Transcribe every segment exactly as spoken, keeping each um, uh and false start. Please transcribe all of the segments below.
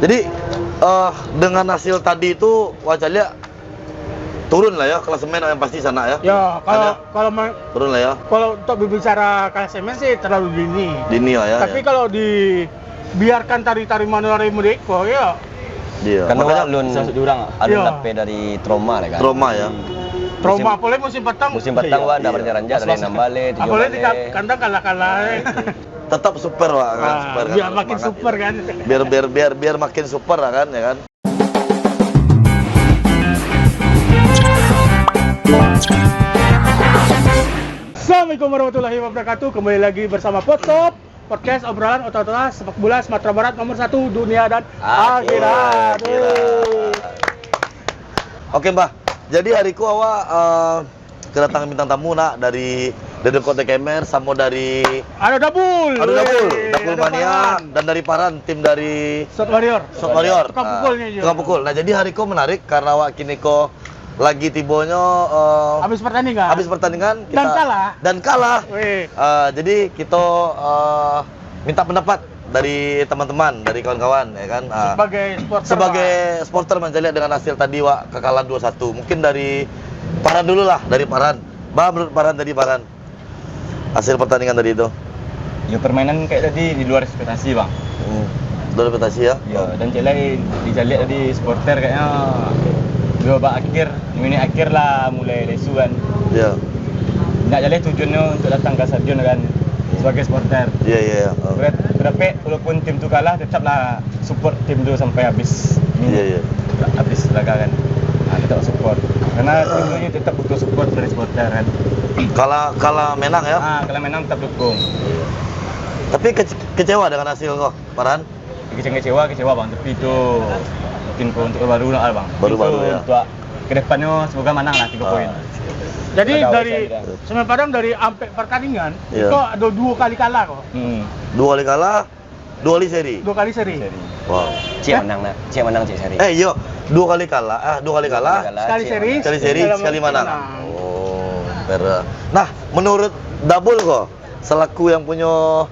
Jadi, eh, dengan hasil tadi tu, wak caliak turun lah ya, klasemen yang pasti sana ya. Ya, kalau, kalau ma-, turun lah ya. Kalau untuk berbicara klasemen sih terlalu dini. Dini lah ya. Tapi ya, kalau dibiarkan tari-tari manuari mereka, ya. Iya. Karena makanya alun, bisa masuk jurang, alun, iya, lapeh dari trauma lah kan. Trauma ya. Hmm. Trauma, musim, apalagi musim patang. Musim patang, iya, wak ndak, iya, berjalan-jalan, pas-pas, dari enam baleh, tujuh baleh. Apalagi di ka-, kandang kalah-kalah, eh. Tetap super, wak, kan? Ah, super, kan? Biar makin semangat super, gitu, kan? Biar, biar, biar, biar makin super lah, kan, ya kan? Assalamualaikum warahmatullahi wabarakatuh. Kembali lagi bersama Potop, podcast obrolan otak-otak sepak bola Sumatera Barat nomor satu dunia dan akhirat. Akhirat. Oke, Mbah. Jadi hari ko awak, eh, kedatangan bintang tamu nak dari Dedengkot T K M R, samo dari, ado Dabul. Ado Dabul, weh, Dabul ado Mania, Farhan. Dan dari Farhan, tim dari Shot Warrior. Shot Warrior. Tukang pukulnyo, ah, je. Tukang pukul. Nah, jadi hari ko menarik karena awak kini ko lagi tibonyo, eh, habis pertandingan. Habis pertandingan, dan kita kalah. Dan kalah. Weh. Eh, jadi kita, eh, minta pendapat dari teman-teman, dari kawan-kawan, ya kan? Ah, sebagai supporter, sebagai supporter, mancaliak dengan hasil tadi, wak, kekalahan dua satu. Mungkin dari Farhan dulu lah, dari Farhan. Bah, menurut Farhan tadi, Farhan, hasil pertandingan tadi itu? Ya, permainan kayak tadi di luar ekspektasi, Bang. Hmm. Luar ekspektasi, ya? Ya, oh. Dan cek lai, dicaliak tadi supporter kayaknya di babak akhir, menit akhir lah mulai lesu kan. Ya. Ndak jaleh tujuannyo untuk datang ka stadion kan, sebagai supporter. Iya, iya, iya. Oh. Ber-, berapek walaupun tim tu kalah, tetaplah support tim tu sampai habis. Iya, iya. Habis laga kan. Ah, tetap support. Karena tim tu tetap butuh support dari supporter kan. Kalah, kalah menang ya? Ah, kalah menang tetap dukung. Tapi kece-, kecewa dengan hasil ko, Farhan? Kecewa, kecewa, kecewa, Bang. Tapi itu mungkin ko untuk baru lah, Bang. Baru-baru, ya. Untuk ke depannyo, semoga manang lah tiga poin. Ah. Jadi, dari Semen Padang dari ampek pertandingan, iya, itu ado dua kali kalah ko. Hmm. Dua kali kalah, dua kali seri. Dua kali seri. Seri. Wow. Cek menang nak, cek menang, cek seri. Eh, iyo, dua kali kalah, ah, dua kali kalah. Dua kali kalah, sekali seri, sekali menang. Sekali seri, sekali manang. Oh, fair. Nah, menurut Dabul ko, selaku yang punyo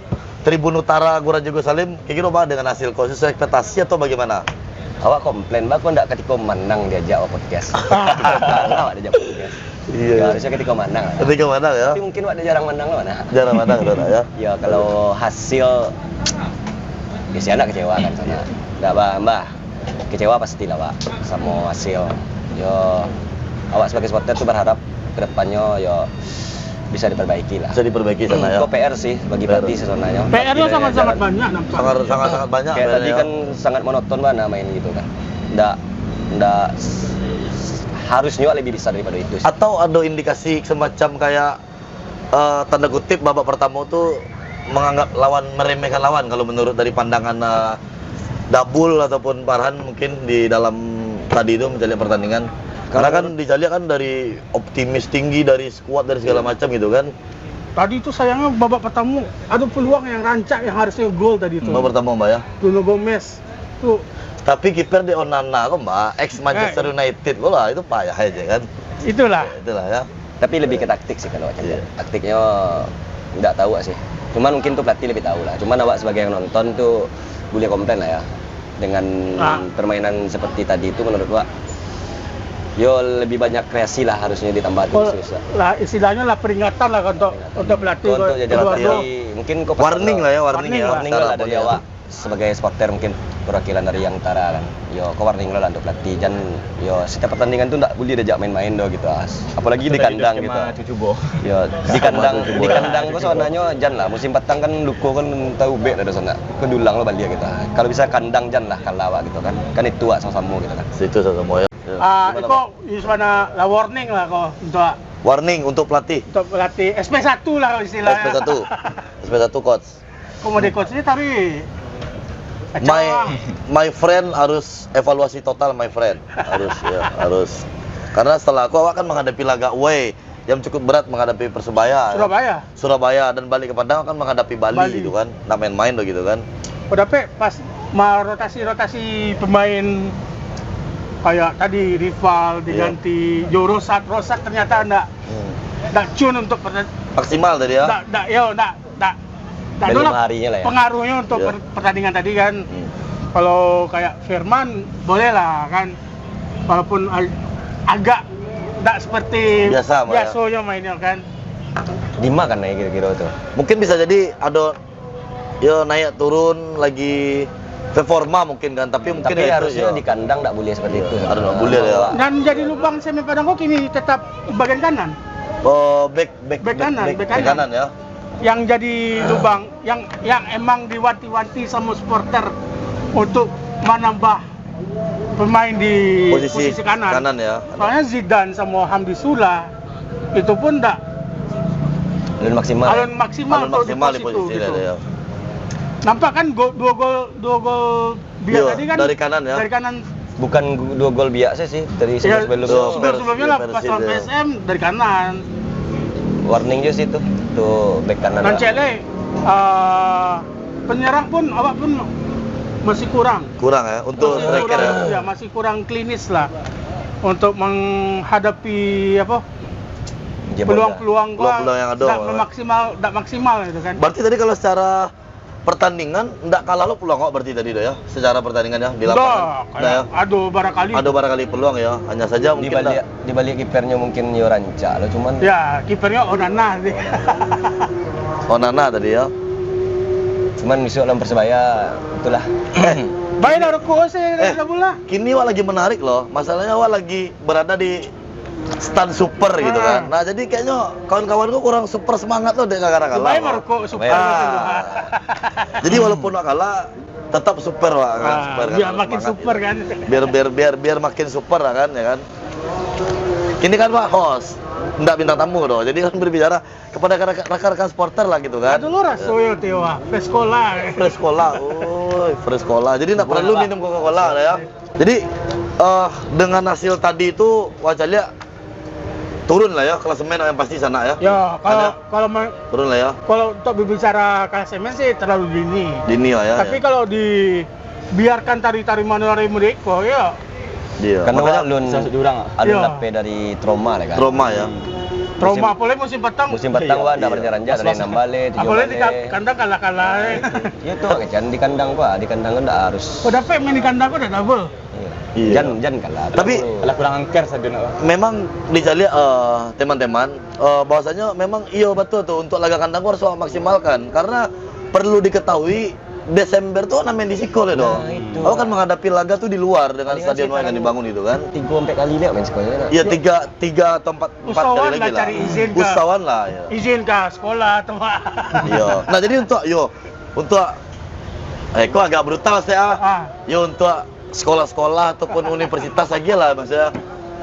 Tribun Utara Gura Jago Salim, kira-kira baa dengan hasil ko, sesuai ekspektasi atau bagaimana? Awak komplain, baa ko ndak katiko manang diajak awak podcast? Kalah awak diajak podcast. Iya, ya, iya. Harusnya katiko manang lah. Katiko manang, ya. Tapi mungkin awak jarang manang lah, nah. Jarang manang tu, nak, ya. Ya, kalau hasil, ya, sia ndak kecewa kan, sana. Ndak, Bah, Mbah. Kecewa pastilah, Wak, samo hasil. Yo, awak sebagai supporter tu berharap ke depannyo, yo, bisa diperbaiki lah. Bisa diperbaiki sana, ya. Ko P R sih bagi pelatih sebenarnya. P R-nyo sangat-sangat banyak nampak. Sangat, sangat, sangat banyak. Kayak tadi kan sangat monoton bana main gitu kan. Ndak, ndak, harusnya lebih bisa daripada itu sih. Atau ada indikasi semacam kayak eh, tanda kutip, babak pertama tu menganggap lawan, meremehkan lawan, kalau menurut dari pandangan, eh, Dabul ataupun Farhan mungkin di dalam tadi tu mencaliak pertandingan. Karena kan dicaliak kan dari optimis tinggi, dari squad, dari segala macam gitu kan. Tadi tu sayangnya babak pertama ada peluang yang rancak yang harusnya gol tadi tu. Babak pertama, Mbak, ya? Nuno Gomez. Tu. Tapi kiper di Onana ko, Mbak, ex Manchester United ko lah, itu payah aja kan. Itulah. Ya, itulah ya. Tapi lebih ke taktik sih kalau macam tu. Iya. Taktiknya ndak tahu sih. Cuman mungkin tu pelatih lebih tahu lah. Cuman awak sebagai yang nonton tu boleh komplain lah ya. Dengan permainan seperti tadi tu menurut awak, yo lebih banyak kreasi lah harusnya ditambah tu. Lah, istilahnya lah peringatan lah untuk, untuk pelatih. Untuk jajaran pelatih. Mungkin ko warning lah ya, warning ya. Warning lah dari awak. Sebagai supporter mungkin perwakilan dari Yang Utara kan. Yo, ko warning lah untuk pelatih. Jan, yo, setiap pertandingan tu ndak boleh diajak main-main doh gitu, ah. Apalagi di kandang gitu. Yo, di kandang, di kandang ko sebenarnya jan lah. Musim patang kan luko kan tahu bek dah sana. Ko diulang lah baliak gitu. Kalau bisa kandang jan lah kalah awak gitu kan. Kan itu awak sama-sama gitu kan. Situ sama-sama ya. Ah, iko Yusmana lah warning lah ko untuk warning untuk pelatih. Untuk pelatih S P satu lah kalau istilahnya. S P satu. S P satu coach. Kok mau di coach ni tadi? My, my friend harus evaluasi total, my friend. Harus, ya, harus. Karena setelah aku, awak kan menghadapi laga away yang cukup berat, menghadapi Persebaya, ya. Surabaya. Surabaya dan balik ke Padang kan menghadapi Bali gitu kan. Ndak main-main loh gitu kan. Kok dapet pas merotasi-rotasi pemain kayak tadi Rival diganti Jo Rosat, Rosat ternyata ndak, ndak cun untuk maksimal tadi ya. Ndak, ndak, yo, ndak, ndak, ndak ada lah pengaruhnya untuk pertandingan tadi kan. Hmm. Kalau kayak Firman, boleh lah kan. Walaupun ag-, agak ndak seperti Biasa, Mak, ya. biasonyo mainnyo kan. Di ma kan naik kiro-kiro tu? Mungkin bisa jadi ado, yo, naik turun lagi performa mungkin kan, tapi mungkin Tapi ya itu, harusnya yo. di kandang ndak boleh seperti Iya, itu. harus ndak boleh, ya. Dan jadi lubang semi padang ko kini tetap bagian kanan. Oh, back, back, Back kanan, back, back back kanan. kanan, ya. Yang jadi lubang, yang, yang emang diwanti-wanti sama supporter untuk menambah pemain di Posisi posisi kanan. kanan, ya. Soalnya Zidane sama Hamdi Sula itu pun ndak Alun maksimal. alun maksimal Alun untuk di maksimal di posisi posisi itu, dia, gitu. ya. Nampak kan gol, dua gol, dua gol biak Yo, tadi kan dari kanan, ya. dari kanan. Bukan gu-, dua gol biak saja sih dari Ya, sebelum-sebelum. Dua sebelum-sebelumnya lah, Persib, pas lawan Persib, ya. P S M dari kanan. Warning juga sih itu, tuh back kanan Dan lah. cek leh, eh, penyerang pun, awak pun masih kurang. Kurang, ya, untuk Masih striker, kurang, ya. ya, masih kurang klinis lah untuk menghadapi apa, Dia peluang-peluang bola. gua Peluang-peluang yang ada, ndak ya. memaksimal, ndak maksimal gitu kan. Berarti tadi kalau secara pertandingan, ndak kalah lo peluang awak berarti tadi tu, ya, secara pertandingan, ya, di Ndak, lapangan. kayak Ndak, ya. ado barangkali. Ado barangkali peluang, ya. Hanya saja Di mungkin balik, ndak di balik kipernya mungkin yo rancak lo, cuman Ya, kipernya Onana sih. Onana tadi, ya. Cuman besok lawan Persebaya, itulah. Eh, Baiklah, rokok sih, Eh, dah bola. kini awak lagi menarik loh. Masalahnya awak lagi berada di stand super gitu Ah. kan. Nah, jadi kayaknya kawan-kawan ku kurang super semangat loh dek gara-gara kalah, Baik Pak. merokok super Ah. gitu. Jadi walaupun nak kalah, tetap super, Pak, kan? Ah, Super, kan? biar Harus makin semangat super, gitu. kan? Biar, biar, biar, biar makin super lah, kan, ya kan? Kini kan, Pak, host, ndak bintang tamu doh. Jadi kan berbicara kepada rekan-rekan supporter lah gitu kan. Dulu raso yo tio, ah, fresh cola. Fresh cola, oi, fresh cola. Jadi ndak perlu minum Coca-Cola lah ya. Jadi, eh, dengan hasil tadi itu, wah, caliak turun lah ya, klasemen yang pasti sana ya. Ya, kalau, Ada. kalau me-, Turun lah ya. kalau untuk berbicara klasemen sih terlalu dini. Dini lah ya, Tapi ya. kalau dibiarkan tari-tari manuari mereka, ya. Dia. Karena Makanya alun, Salah satu orang, ah. alun Iya. lapeh dari trauma lah kan. Trauma ya. Hmm. Trauma, Musim, apalagi musim patang. musim patang Iya, wah, ndak iya. beranja-ranja dari Pas-pas. enam balai, tujuh Apalagi di balai. ka-, kandang kalah-kalah, eh. Ya tu, kan di kandang wah, di kandang kan ndak harus. Oh, dapat main di kandang kok dah double. Iya. Iya. Jan, jan kalah. Tapi Kalah kurang angker saja nak. memang dicaliak, eh, teman-teman, eh, bahwasanya memang iyo betul tu, untuk laga kandang harus maksimalkan, karena perlu diketahui Desember tu nak main di siko le doh. Nah, itu. Awak kan menghadapi laga tu di luar dengan Palingan stadion yang sekarang dibangun itu kan. tiga sampai kali lihat main siko nak. Iya, tiga, tiga atau empat, empat kali Usahawan lagi lah lah. cari izin ke Usahawan lah, ya. izin ke sekolah atau Iya. Nah, jadi untuk, yo, untuk, eh, kok agak brutal sih, ah. Ah. Yo, untuk sekolah-sekolah ataupun universitas lagi lah, maksudnya,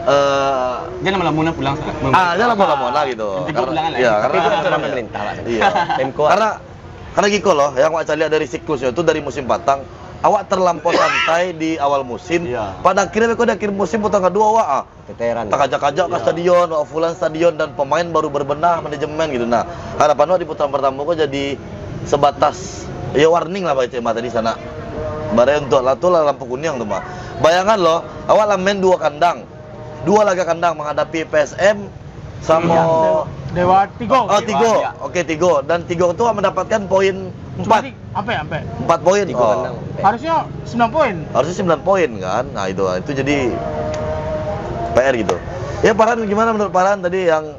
eh, Jangan lama-lama pulang, Sir. Ah, jangan lama-lama lah gitu. Nanti Karena, pulang lah. ya, Tapi karena itu aturan pemerintah, Pak. Iya. Pemko. Karena, karena giko loh, yang awak caliak dari siklusnya itu dari musim patang, awak terlampau santai di awal musim. Iya. Pada akhirnya, kok di akhir musim putaran kedua, awak, ah, Keteran. Takajak-kajak ka Iya. stadion, wak fulan stadion dan pemain baru berbenah manajemen gitu. Nah, harapan wak di putaran pertama ko jadi sebatas, ya, warning lah, Pak Cema tadi sana. Bare untuk lah tu lah lampu kuning tu mah. Bayangan loh, awak lah main dua kandang. Dua laga kandang menghadapi P S M sama Iya. Dewa Tigo. Oh, Tigo. Iya. Oke, Tigo. Dan Tigo tu mendapatkan poin empat. Cuma di-, ampe, ampe. Empat poin. Tigo Oh. kandang. Harusnya sembilan poin. Harusnya sembilan poin kan. Nah, itu, itu jadi P R gitu. Ya, Farhan, gimana menurut Farhan tadi yang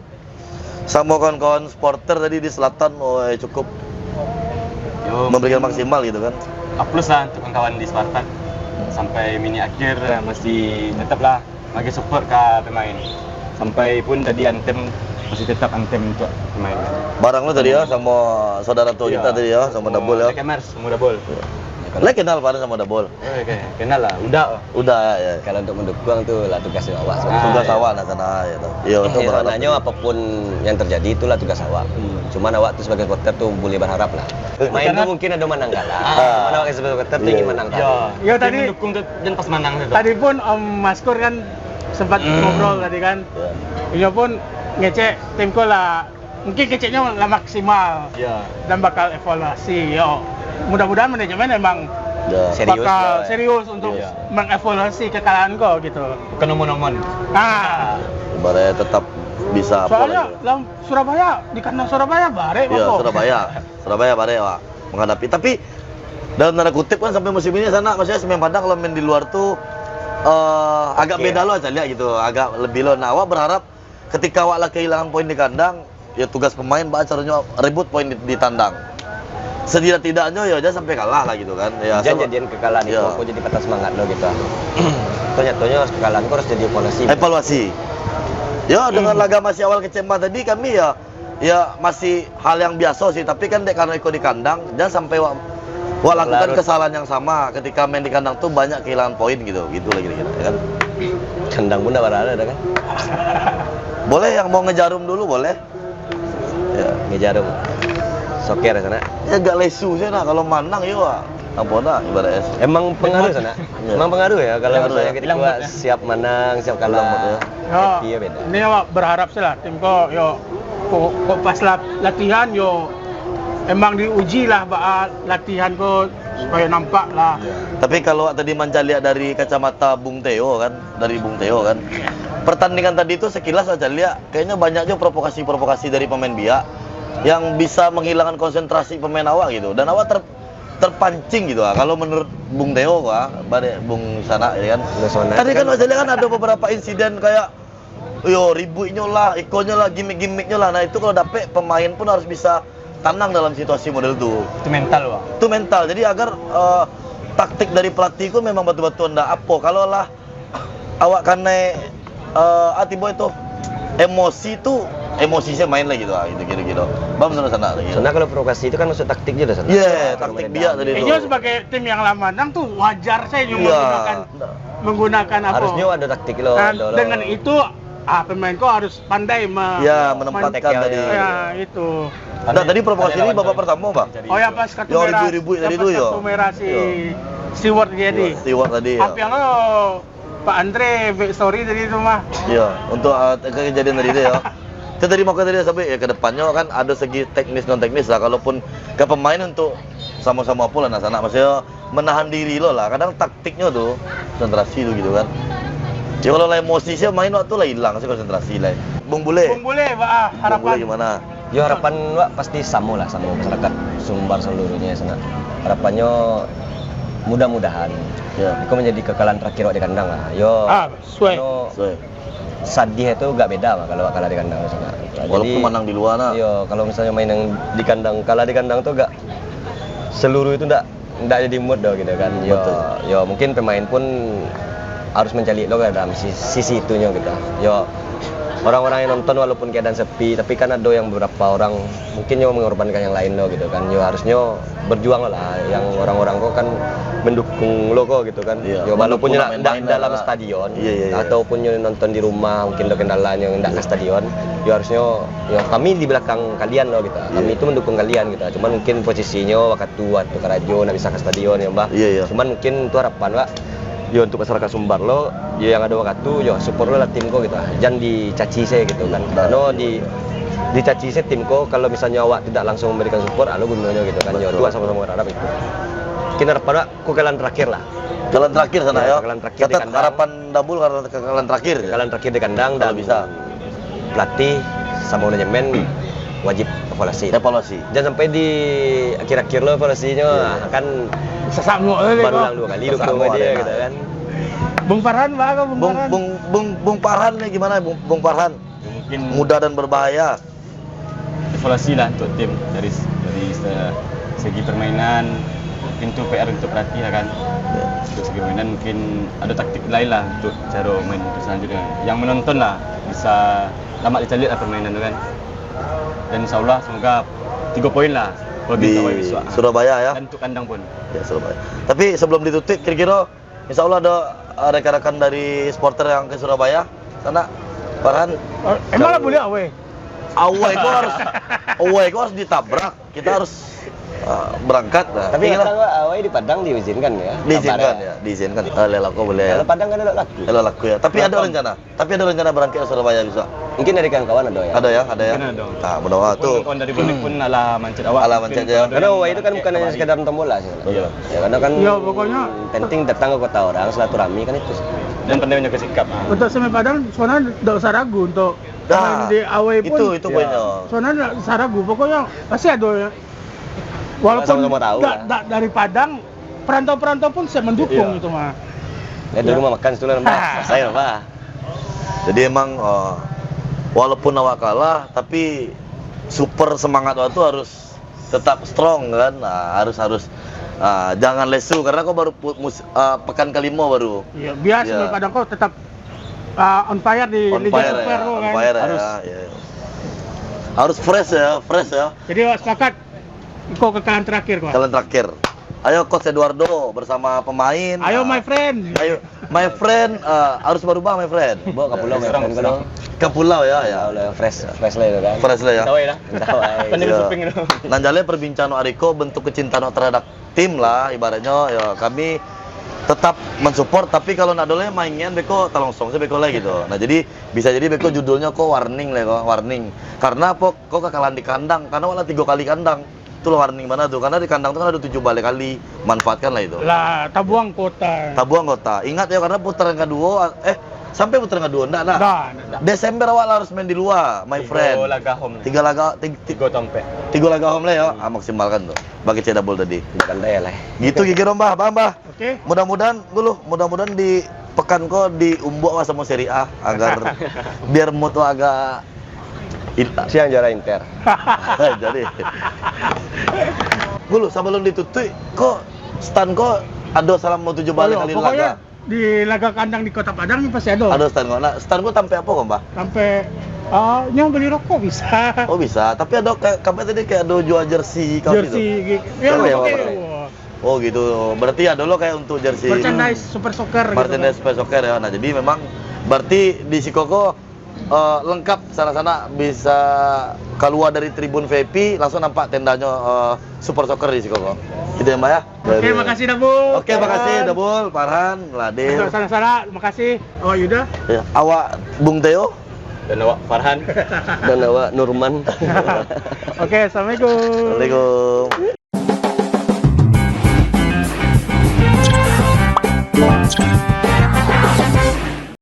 sama kawan-kawan supporter tadi di selatan, oh, eh, cukup Yo, memberikan mungkin maksimal gitu kan? A plus lah untuk kawan-kawan di Spartak. Sampai minit akhir, eh, masih tetap lah bagi support ka pemain. Sampai pun tadi antem masih tetap antem untuk pemain. Barang lu tadi ya, sama saudara tua Iya. kita tadi ya, sama Sama Dabul ya. Lekemers, sama Dabul. Lah kenal Farhan sama Dabul? Eh, ke-, kenal lah, udah. Udah ya, ya. Kalau untuk mendukung tu lah tugas awak. Ah, Tugas iya. awak nak sana ya tu. Iya, untuk Eh, berharap. sebenarnya apapun yang terjadi itulah tugas awak. Hmm. Cuman awak tu sebagai supporter tu boleh berharap lah. Main Karena tu mungkin ada menang kalah. Ah. Cuman awak sebagai supporter tu Iya. ingin menang kalah. Ya. Ya, Tim tadi mendukung tu dan pas menang tu. Tadi pun Om Maskur kan sempat Hmm. ngobrol tadi kan. Ya. Beliau pun ngecek timku lah, mungkin keceknya lah maksimal. Ya. Dan bakal evaluasi, yo. Mudah-mudahan manajemen emang Ya. Serius bakal lah. serius untuk Ya. mengevaluasi kekalahan ko gitu. Bukan omon-omon. Ah. Ibaratnya tetap bisa Soalnya apa lagi? dalam Surabaya, di kandang Surabaya barek, Ya, Bang. Surabaya. Surabaya barek, Pak. Menghadapi. Tapi Dalam tanda kutip kan sampai musim ini Sanak, maksudnya Semen Padang kalau main di luar tu, eh, agak beda lo caliak gitu, agak lebih lo. Nah, awak berharap ketika awak lah kehilangan poin di kandang, ya tugas pemain baa caronyo rebut poin di, di tandang. Setidak-tidaknyo ya jangan sampai kalah lah gitu kan. Ya, jan jadian kekalahan itu kok jadi patah semangat lo gitu. Tonyo-tonyo harus kekalahan, kok harus jadi evaluasi. Evaluasi. Ya, dengan laga masih awal kecemah tadi, kami ya, ya masih hal yang biasa sih, tapi kan dek karena iko di kandang, jangan sampai wak, wak lakukan kesalahan yang sama ketika main di kandang tuh banyak kehilangan poin gitu, gitu lah kira-kira, ya kan? Kandang pun dak berada dah kan? Boleh yang mau ngejarum dulu, boleh. Ya. Ngejarum. Soker sana. Ya agak lesu sih nah, kalau manang yo, ah. Apa nak ibaratnya? Emang pengaruh sana? Ya. Emang pengaruh ya kalau misalnya kita siap manang, siap kalah. Yo, ini awak berharap sih lah, tim ko, yo, kok, kok pas lat-, latihan, yo, emang diuji lah, ba-, latihan ko, supaya nampak lah. Tapi kalau awak tadi mancaliak dari kacamata Bung Teo kan, dari Bung Teo kan, pertandingan tadi tu sekilas awak caliak, kayaknya banyak jo provokasi-provokasi dari pemain biak yang bisa menghilangkan konsentrasi pemain awak gitu, dan awak ter-, terpancing gitu ah. Kalau menurut Bung Teo ko ah, barek Bung Sanak ya kan. Tadi kan awak caliak kan ada beberapa insiden kayak, yo, ribuiknyo lah, ikonyo lah, gimik-gimiknyo lah. Nah, itu kalau dapek pemain pun harus bisa tanang dalam situasi model tu. Itu mental, Bang. Itu mental. Jadi agar, eh, taktik dari pelatih tu memang batul-batul ndak apo. Kalau lah awak kanai, eh, ah, tibo itu emosi tu, emosi saya main lagi tu, ah, gitu, gitu, gitu. Bang, sana, sana, gitu. Sana kalau provokasi itu kan masuk taktik juga, sana. Iya, taktik biak tadi tu. Inyo sebagai tim yang lah manang tu wajar saja menggunakan, menggunakan apa? Harusnya ada taktik lo, nah, ada lo. Dengan itu, ah, pemain ko harus pandai me-, ya, menempatkan tadi. Ya, itu. Nah, tadi provokasi ini babak pertama, Bang. Oh ya, pas kartu merah. Yang ribut-ribut tadi tu, ya. Pas kartu merah si Steward tadi. Iya, Steward tadi, ya. Apiang lo Pak Andre, back story tadi tu mah. Iya, untuk, ah, ke-, kejadian tadi tu, ya. Itu tadi mako tadi sampai, ya, ke depannya kan ada segi teknis non teknis lah. Kalaupun ke pemain untuk sama-sama apa lah nak sanak, maksudnya menahan diri lo lah. Kadang taktiknya tu, konsentrasi tu gitu kan. Ya, kalau lah emosi sih main waktu lah hilang sih konsentrasi lah. Bung Bule. Bung Bule, Pak, ah, Bung Bule harapan gimana? Yo, harapan wak pasti samo lah, samo masyarakat Sumbar seluruhnya sana. Harapannya mudah-mudahan iko menjadi kekalahan terakhir wak di kandang lah. Yo, ah, suai. Sadih itu gak beda mah kalau wak kalah di kandang sana. Walaupun jadi, manang di luar nah. Yo, kalau misalnya main yang di kandang, kalah di kandang tu gak seluruh itu ndak ndak jadi mood doh gitu kan. Yo, betul. Yo mungkin pemain pun harus mencari lo kan dalam si-, sisi itunya gitu. Yo, orang-orang yang nonton walaupun keadaan sepi, tapi kan ada yang beberapa orang mungkin yang mengorbankan yang lain lo gitu kan. Yo harusnya berjuang lah yang orang-orang ko kan mendukung lo ko gitu kan. Iya, yo walaupun ndak dalam stadion, iya, iya, iya, ataupun nyo nonton di rumah mungkin ada kendala yang ndak ke stadion. Yo harusnya yo kami di belakang kalian lo gitu. Kami itu mendukung kalian gitu. Cuman mungkin posisinya waktu tu karajo ndak bisa ke stadion ya, Mbah. Iya, iya. Cuman mungkin tu harapan, Pak. Yo untuk masyarakat Sumbar lo, yo yang ada waktu yo support lo lah tim ko gitu. Jangan dicaci saya gitu kan. Karena di dicaci saya tim ko kalau misalnya awak tidak langsung memberikan support, alo gunanya gitu kan. Yo, betul. Tu sama-sama berharap itu. Mungkin harapan, Pak, ku kalian terakhir lah. Kalian terakhir sana ya. Kalian terakhir di kandang. Harapan Dabul kalian, kalian terakhir. Kalian terakhir di kandang kalau dan bisa. Pelatih sama manajemen wajib evaluasi. Evaluasi. Jangan sampai di akhir-akhir lo evaluasinya kan baru ulang dua kali dukung dia gitu kan. Bung Farhan, Bung, Bung, Bung, Bung Farhan ni gimana, Bung, Bung Farhan? Mungkin muda dan berbahaya. Evaluasi lah untuk tim dari, dari se-, segi permainan, mungkin tu P R untuk pelatih lah kan. Ya. Untuk segi permainan mungkin ada taktik lain lah untuk cara main untuk selanjutnya. Yang menonton lah bisa lamak dicaliak lah permainan tu kan. Dan insya Allah semoga tiga poin lah kalau di Surabaya ya. Dan untuk kandang pun. Ya, Surabaya. Tapi sebelum ditutup, kira-kira insya Allah ada, eh, rekan-rekan dari supporter yang ke Surabaya sana, Farhan. Eh, emang lah boleh away? Away ko harus, away ko harus ditabrak. Kita harus, eh, berangkat lah. Tapi kata away di Padang diizinkan ya? Diizinkan ya, diizinkan. Eh, lelako boleh ya. Kalau Padang kan ada laki. Kalau laku ya. Tapi ada rencana. Tapi ada rencana berangkat ke Surabaya bisa? Mungkin dari kawan-kawan ada ya. Ada ya, ada ya. Mungkin ada. Nah, mudah-mudahan tu. Kawan dari Bali pun alah mancit awak. Alah mancit ya. Karena away itu kan bukan hanya sekedar nonton bola sih. Iya. Ya, karena kan penting datang ke kota orang, silaturahmi kan itu sih. Dan pandai menjaga sikap. Untuk Semen Padang, sebenarnya ndak usah ragu untuk main di away pun. Itu, itu poinnya. Sebenarnya ndak usah ragu, pokoknya pasti ada ya. Walaupun sama-sama tahu ndak, lah. Ndak dari Padang, Perantau-perantau pun siap mendukung. Iya. Itu mah. Ya, di rumah makan situ lah, Mbah. Selesai lah, Mbah. Jadi emang, eh, walaupun awak kalah, tapi super semangat awak tu harus tetap strong kan. Ah, harus, harus, ah, jangan lesu karena kau baru pu-, mus-, ah, pekan kelima baru. Iya, biasa. Iya. Kadang kau tetap, ah, on fire di Liga Super ya, kau on kan. Fire ya, harus, iya. Harus fresh ya, fresh ya. Jadi, sepakat. Iko kekalahan terakhir, kau. Kekalahan terakhir. Ayo, Coach Eduardo bersama pemain. Ayo, ah, my friend. Ayo, my friend, ah, harus berubah, my friend. Bawa ke pulau, my friend, kalau. Ke pulau, ya, ya. Kalau fresh, fresh lah itu kan. Fresh lah, ya. Tahu ya lah. Tahu, ai. Penuh. Iya. Shopping tu. Nan jaleh perbincangan ariko bentuk kecintaan terhadap tim lah, ibaratnya, ya, kami tetap mensupport, tapi kalau nak doleh main beko, talongsong se beko lah gitu. Nah, jadi bisa jadi beko judulnya ko warning lah, ko warning. Karena apa? Ko kekalahan di kandang, karena wala tiga kali kandang. Itulah warning bana tu, karena di kandang tu kan ada tujuh balai kali, manfaatkan lah itu. Lah, tabuang kota. Tabuang kota. Ingat ya, karena putaran kedua, eh, sampai putaran kedua, ndak, ndak? Ndak, ndak. Desember awak lah harus main di luar, my friend. Tiga laga home. Tiga laga, tig-, tig-, tiga tampek. Tiga laga home lah ya, ah, maksimalkan tu. Bagi Cik Dabul tadi. Bukan daya lah. Gitu, gigi rombah, paham, bah? Oke. Mudah-mudahan dulu, mudah-mudahan di pekan ko diumbuak wak samo Serie A, agar biar mood wak agak in-, siang juara Inter. Jadi. Dulu, sebelum ditutup, ko stand ko ado selama tujuh balai kali laga? Oh, iya, pokoknya di laga kandang di Kota Padang ni pasti ado. Ado stand ko. Nah, stand ko tampek apa ko, Mbah? Tampek, ah, nyo beli rokok bisa. Oh, bisa. Tapi ado kayak, kayak tadi kayak ado jual jersey kau gitu. Jersey gitu. Ya, pakai. Oh gitu. Berarti ya dulu kayak untuk jersey. Merchandise Super Soccer gitu. Merchandise Super Soccer ya. Nah, jadi memang berarti di siko ko, eh, lengkap, sanak-sanak bisa keluar dari tribun V I P, langsung nampak tendanya, eh, Super Soccer di siko ko. Gitu ya, Mbak ya. Oke, makasih, Dabul. Oke, makasih, Dabul, Farhan, Ladil. Sanak-sanak, makasih. Awak Yuda. Ya, awak Bung Teo. Dan awak Farhan. Dan awak Nurman. Oke, assalamualaikum. Assalamualaikum.